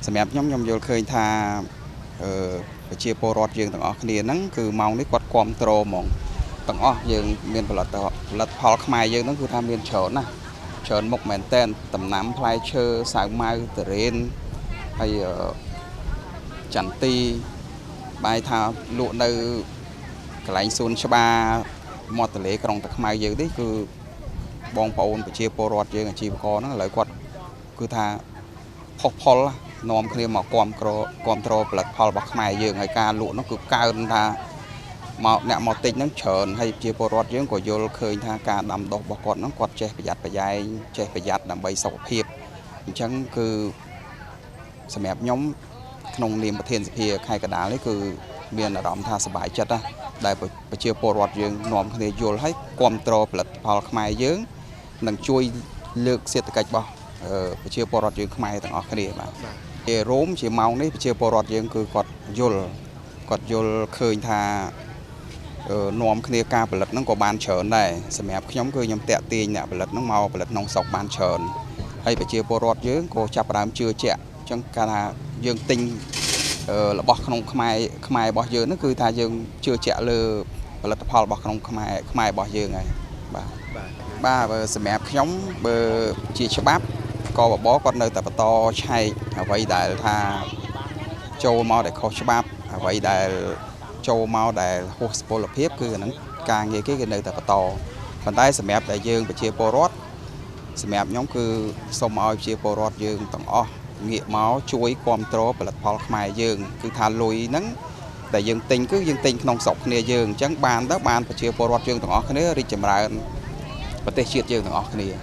សម្រាប់ខ្ញុំខ្ញុំយល់ឃើញថាប្រជាពលរដ្ឋយើងទាំងអស់គ្នាហ្នឹងគឺម៉ោងនេះគាត់គ្រប់គ្រងហ្មងទាំងអស់យើងមានផលិតផលខ្មែរយើងហ្នឹងគឺថាមានច្រើនណាស់ច្រើនមុខមែនតែនដំណាំផ្លែឈើសាវម៉ាវទុរេនហើយចន្ទីបាយថាលក់នៅកន្លែងសួនច្បារមាត់ទន្លេក្រុងតាខ្មៅយើងនេះគឺបងប្អូនប្រជាពលរដ្ឋយើងអាជីវករហ្នឹងឥឡូវគាត់គឺថាផុសផុលនាំគ្នាមកគ្រប់គ្រងផលិតផលរបស់ខ្មែរយើងហើយការលក់នោះគឺកើនថាមកអ្នកមកទិញហ្នឹងច្រើនហើយប្រជាពលរដ្ឋយើងក៏យល់ឃើញថាការដាំដុះរបស់គាត់ហ្នឹងគាត់ចេះប្រយ័ត្នប្រយែងចេះប្រយ័ត្នដើម្បីសុខភាពអញ្ចឹងគឺសម្រាប់ខ្ញុំក្នុងនាមប្រធានសភាខេត្តកណ្ដាលនេះគឺមានអារម្មណ៍ថាសប្បាយចិត្តណាដែលប្រជាពលរដ្ឋយើងនាំគ្នាយល់ហើយគ្រប់គ្រងផលិតផលខ្មែរយើងនឹងជួយលើកសេដ្ឋកិច្ចរបស់ប្រជាពលរដ្ឋយើងខ្មែរទាំងអស់គ្នាបាទជារួមជាម៉ោងនេះប្រជាពលរដ្ឋយើងគឺគាត់យល់ឃើញថានាំគ្នាការផលិតហ្នឹងក៏បានច្រើនដែរសម្រាប់ខ្ញុំគឺខ្ញុំតាក់ទាញអ្នកផលិតហ្នឹងមកផលិតក្នុងស្រុកបានច្រើនហើយប្រជាពលរដ្ឋយើងក៏ចាប់ផ្ដើមជឿជាក់អញ្ចឹងកាលថាយើងទិញរបស់ក្នុងខ្មែររបស់យើងហ្នឹងគឺថាយើងជឿជាក់លើផលិតផលរបស់ក្នុងខ្មែររបស់យើងហើយបាទបាទបើសម្រាប់ខ្ញុំបើជាច្បាប់កបបគាត់នៅតែបន្តឆែកអ្វីដែលថាចូលមកដែលខុសច្បាប់អ្វីដែលចូលមកដែលហួសពលភាពគឺអាហ្នឹងការងារគេនៅតែបន្តប៉ុន្តែសម្រាប់តែយើងប្រជាពលរដ្ឋសម្រាប់ខ្ញុំគឺសូមឲ្យប្រជាពលរដ្ឋយើងទាំងអស់ងាកមកជួយគ្រប់គ្រងផលិតផលខ្មែរយើងគឺថាលុយហ្នឹងដែលយើងទិញគឺយើងទិញក្នុងស្រុកគ្នាយើងអញ្ចឹងបានទៅបានប្រជាពលរដ្ឋយើងទាំងអស់គ្នារីកចម្រើនប្រទេសជាតិយើងទាំងអស់គ្នា។